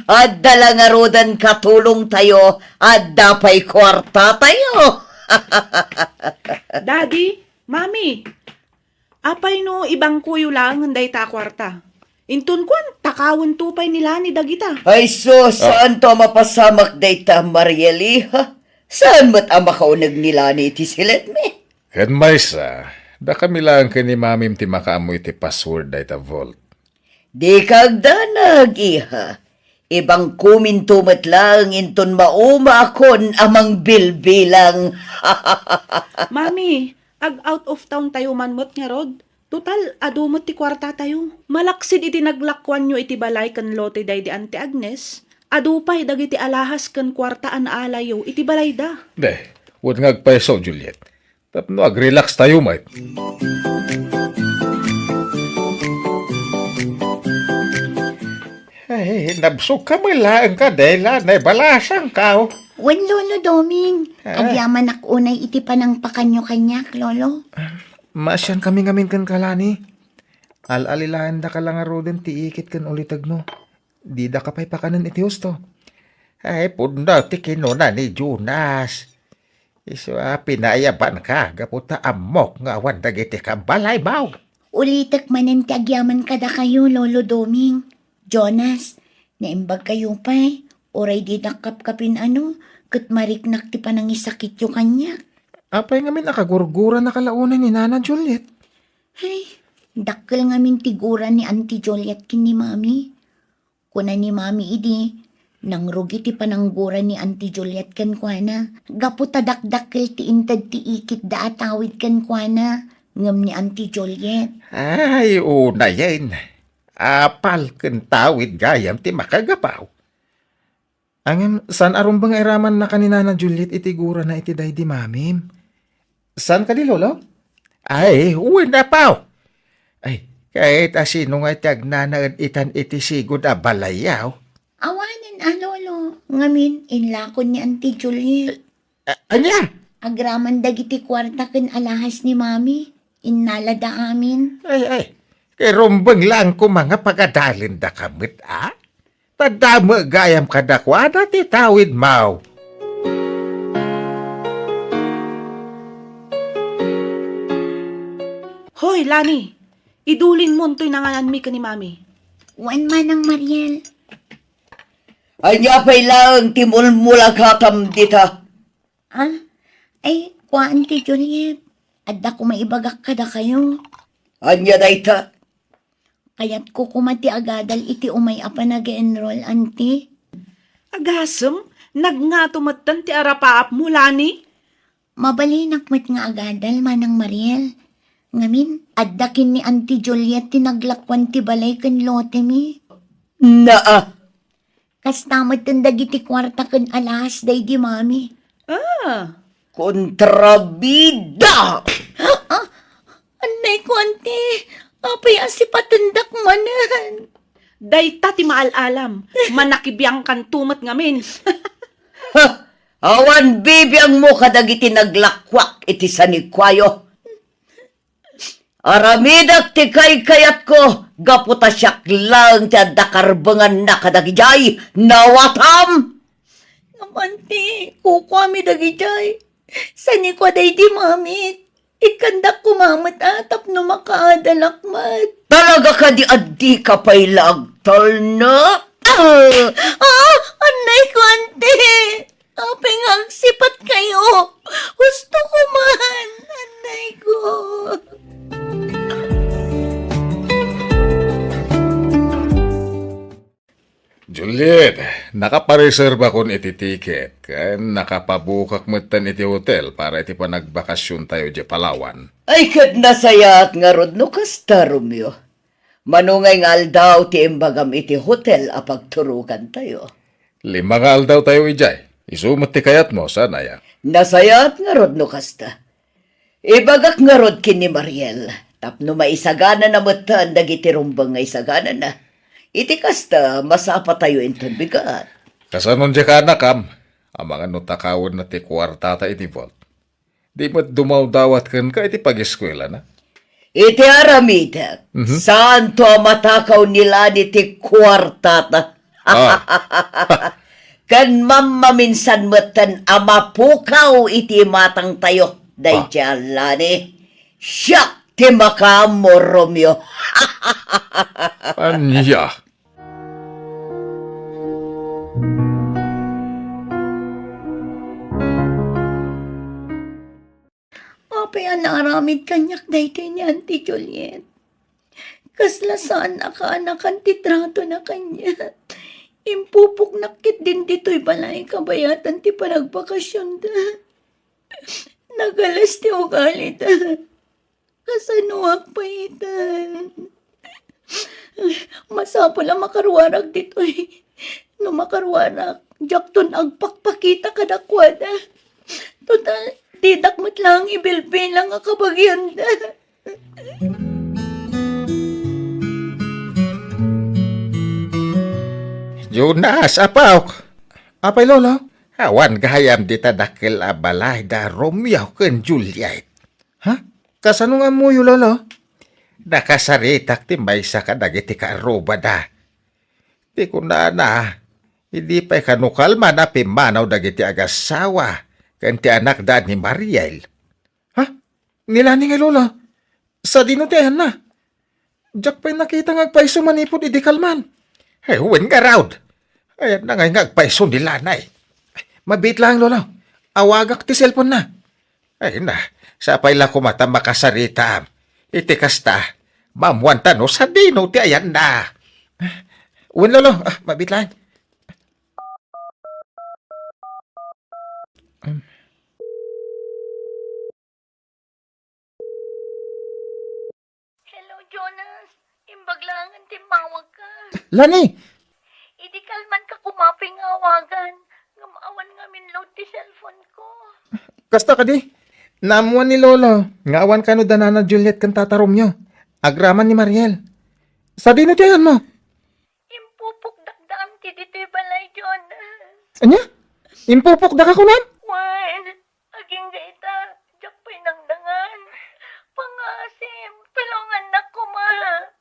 Adda la ngaruden katulongtayo, adda pay kuartatayo. Daddy, Mami, apay no ibangkoyo laengen dayta a kuarta? Inton kuan, takawento pay ni Lani dagita. Ay sus, saanto a mapasamak dayta, Mariel, iha. Saan met a makauneg ni Lani iti siletmi? Ken maysa, dakami laeng ken ni Mamim ti makaammo iti password dayta vault. Dika agdanag, iha. Ibangkominto met laeng inton maumaakon a mangbilbilang. Mami, ag-out of town tayo man met ngarud. Total, adu met ti kuartatayo. Malaksid iti naglakuanyo iti balay ken lote daydi Auntie Agnes, adu pay dagiti alahas ken kuarta a naalayyo iti balayda. Deh, wen nga agpayso, Juliet. Tapno agrelax tayo met. Ay, nabsog ka met laeng, Adela, naibalasangka. Wen, Lolo Doming, ah, agyamanak unay iti panangpakanyo kaniak, Lolo. Maasian kami ngamin ken Lani. Al-alilaendaka la ngaruden ti ikit ken ulitegmo. Didaka pay pakanen iti husto. Ay, pudno ti kinuna ni Jonas. Isu a pinayabanka gapu ta ammok nga awan dagiti kabalaymo. Ulitek manen ti agyaman kadakayo, Lolo Doming. Jonas, naimbagkayo pay, uray didak kapkapin-ano, ket mariknak ti panangisakityo kaniak. Apay ngamin a kagurguranaka la unay ni Nana Juliet? Ay, dakkel ngamin ti gura ni Auntie Juliet ken ni Mami. Kuna ni Mami idi, nangrugi ti pananggura ni Auntie Juliet kenkuana, gapu ta dakdakkel ti inted ti ikitda a tawid kenkuana, ngem ni Auntie Juliet. Ay, unayen. Apal ken tawid gayam ti makagapaw. Ngem, saan a rumbeng nga iramannaka ni Nana Juliet iti gurana iti daydi Mamim? Saan kadi, Lolo? Ay, wen, Apo. Ay, ket asino nga ti agnanaed itan iti sigud a balayyo? Awanen a, Lolo. Ngamin, inlakon ni Auntie Juliet. A-, ania? Agraman dagiti kuarta ken alahas ni Mami. Innalada amin. Ay, ay. Ket rumbeng laeng koma nga pagadalendaka met, a? Ta damo gayam kadakuada ti tawidmo. Hoy, Lani! Idulinmo toy nangananmi ken ni Mami. Wen, Manang Mariel. Ania pay laeng ti mulmulagatam dita? Ah? Ay, kua, Auntie Juliet. Adda koma ibagak kadakayo. Ania dayta? Kayatko koma ti agadal iti umay a panag-enroll, Auntie. Agasem, nagngato metten ti arapaapmo, Lani? Mabalinak met nga agadal, Manang Mariel. Ngamin, adda ken ni Auntie Juliet ti naglakuan ti balay ken lotemi. Naa. Kasta metten dagiti kuarta ken alahas daydi Mami. Ah. Kontrabida! Ah, annay ko, Auntie. Apay a sipatendak manen? Dayta ti maal-alam. Manakibiangkanto met ngamin. Ha! Awan bibiangmo kadagiti naglakuak iti sanikuayo. Aramidek ti kaykayatko gapu ta siak laeng ti adda karbenganna kadagidiay nawatam. Ngem, Auntie, kukuami dagidiay. Sanikua daydi Mamik. Ikkandak koma met a tapno makaadalak met. Talaga kadi a dika pay la agtalna? Ah! Ah! Annay ko, Auntie! Apay nga agsipatkayo? Husto ko man! Annay ko! Juliet, nakapareserbakon iti tiket, ken nakapabukak metten iti hotel para iti panagbakasiontayo idiay Palawan. Ay, ket nasayaat ngarud no kasta, Romeo. Mano ngay nga aldaw ti imbagam iti hotel a pagturokantayo? Lima nga aldawtayo idiay. Isu met ti kayatmo, saan aya? Nasayaat ngarud no kasta. Ibagak ngarud ken ni Mariel, tapno maisaganana metten dagiti rumbeng nga isaganana. Iti kasta, masapatayo inton bigat. Kasano diay kaanakam? Amangan no takawenna ti kuartata iti vault. Di met dumawdawat kenka iti pageskuelana? Iti aramidek, Mhm. saanto a matakaw ni Lani ti kuartata. Ah. Ken mammaminsan metten a mapukaw iti imatangtayo, daydiay Ah. a Lani. Siak ti makaammo, Romeo. Ania? Apay a naaramid kaniak daytoy ni Auntie Juliet? Kasla saan a kaanakan ti tratona kaniak. Impupoknak ketdin ditoy balay kabayatan ti panagbakasionda. Nagalas ti ugalida. Kasanoak pay itan? Masapul a makaruarak ditoy. No makaruarak, diakton agpakpakita kadakuada. Total, didak met laeng ibilbilang a kabagianda. Jonas, apok! Apay, Lolo? Awan gayam dita dakkel a balay da Romeo ken Juliet. Ha? Kasano nga ammoyo, Lolo? Nakasaritak ti maysa kadagiti kaarrubada. Ti kunana, idi pay kano kalman a pimmanaw dagiti agassawa ken ti anakda ni Mariel. Ha? Ni Lani ngay, Lolo? Sadino ti ayanna? Diak pay nakita nga agpayso manipud idi kalman. Ay, wen ngarud. Ayanna ngay nga agpayso ni Lani. Mabiit laeng, Lolo. Awagak ti cellphone-na. Ay na, sapay la koma ta makasaritam. Iti kasta, maammoanta no sadino ti ayanna. Wen, Lolo, ah, mabiit laeng. Hello, Jonas. Imbag laeng nga timmawagka. Lani! Idi kalmanka koma pay nga awagan, ngem awan ngamin load ti cellphone-ko. Kasta kadi? Naammoan ni Lolo nga awan kano da Nana Juliet ken Tata Romeo. Agraman ni Mariel. Sadino ti ayanmo? Impupokdak da amin ditoy balay, Jonas. Ania? Impupokdaka kunam? Wen, agingga ita, diak pay nangdangan. Pangaasim, tulongannak koma.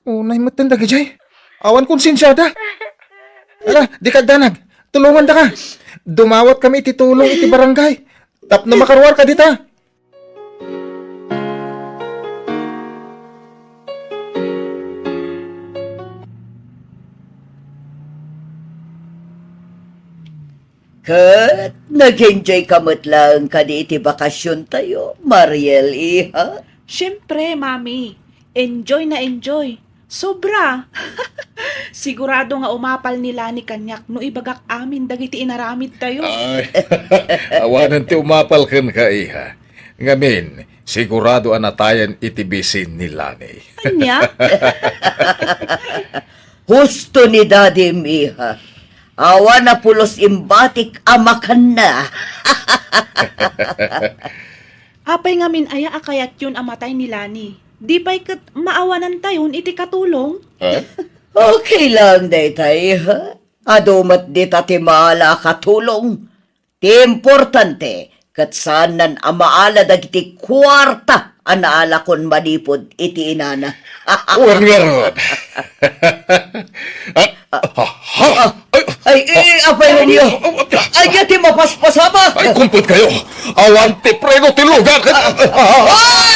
Unay metten dagidiay. Awan konsensiada. Ala, dika agdanag. Tulongandaka. Dumawatkami iti tulong iti barangay. Tapno makaruarka dita. Ket nag-enjoyka met laeng kadi iti bakasiontayo, Mariel, iha? Siempre, Mami. Enjoy na enjoy. Sobra! Sigurado nga umapal ni Lani kaniak no ibagak amin dagiti inaramidtayo. Ay, awanen ti umapal kenka, iha. Ngamin, sigurado a natayen iti bisin ni Lani. Ania? Husto ni Dadim, iha. Awan a pulos imbatik a makanna. Apay ngamin aya a kayatyon a matay ni Lani? Di pay ket maawanantayon iti katulong? Ha? Okay lang dayta, iha. Adu met dita ti maala a katulong. Ti importante, ket saannan a maala dagiti kuarta a naalakon manipud iti inana. Wen ngarud. Ah, ah, ah, ay, ay, ay, apay ninyo? Ay, aya ti mapaspasamak. Ay, kumpetkayo. Awan ti preno ti lugar. Ah!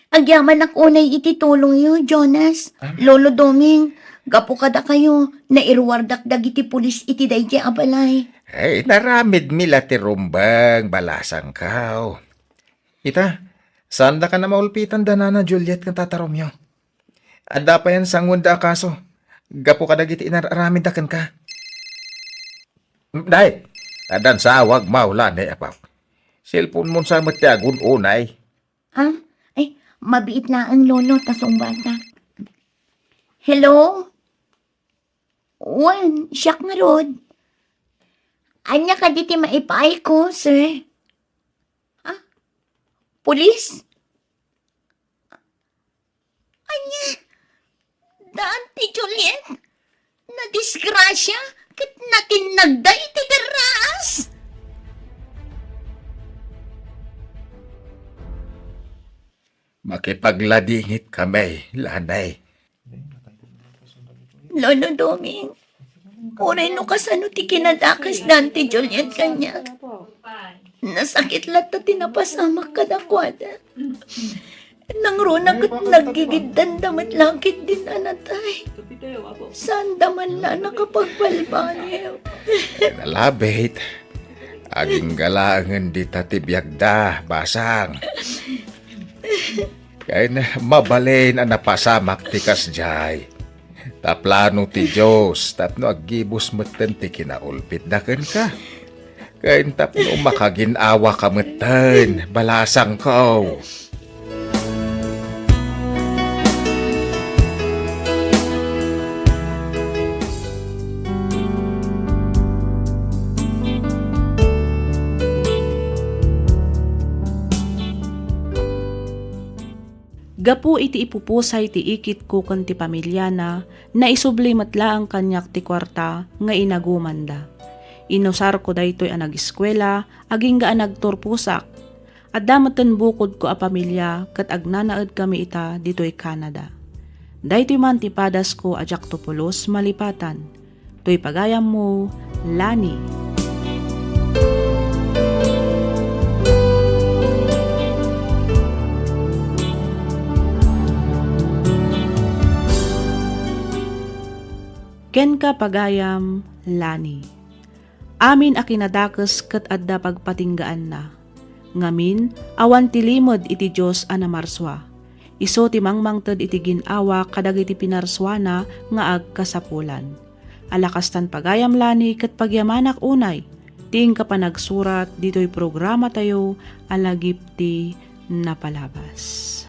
Agyamanak unay iti tulongyo, Jonas, Lolo Doming, gapu kadakayo, nairuardak dagiti pulis iti daydiay a balay. Ay, naramidmi la ti rumbeng, balasangko. Ita, saandaka a maulpitan da Nana Juliet ken Tata Romeo? Adda payen sangoenda a kaso gapu kadagiti inar-aramidda kenka. Nay, addan sawag maula ni Apo. Cellphone-mon sa met ti agun-unay. Ah, ay, mabiit laeng, Lolo, ta sungbatak. Hello? Wen, siak ngarud. Ania kadi ti maipaayko, sir? Ah? Pulis? Ania? Daan ti Juliet? Nadisgrasia ket natinnagda iti derraas? Makipagladingit kami, Lanay. Lolo Doming, uray no kasano ti kinadakes daan ti Juliet kaniak. Nasakit latta ti napasamak kadakuada. Nangruna ket naggigiddanda met la ketdi nanatay. Saanda man la nakapagbalbaliw. Nalabit. Agingga laengen dita ti biagda, basang. Ken mabalin a napasamak ti kasdiay. Ta plano ti Dios tapno aggibus metten ti kinaulpitda kenka. Ken tapno makagin-awaka metten, balasangko. Gapu iti ipupusay ti ikitko ken ti pamiliana, naisubli met laeng kaniak ti kuarta nga inagumanda. Inusarko daytoy a nageskuela agingga a nagturposak. Adda metten bukodko a pamilia ket agnanaedkami ita ditoy Canada. Daytoy man ti padasko a diakto pulos malipatan. Toy pagayammo, Lani. Kenka, pagayam, Lani. Amin a kinadakes ket adda pagpatinggaanna. Ngamin, awan ti limed iti Dios a namarsua. Isu ti mangmangted iti gin-awa kadagiti pinarsuana nga agkasapulan. Ala kastan, pagayam, Lani, ket pagyamanak unay ti inka panagsurat ditoy programatayo a Lagip ti Napalabas.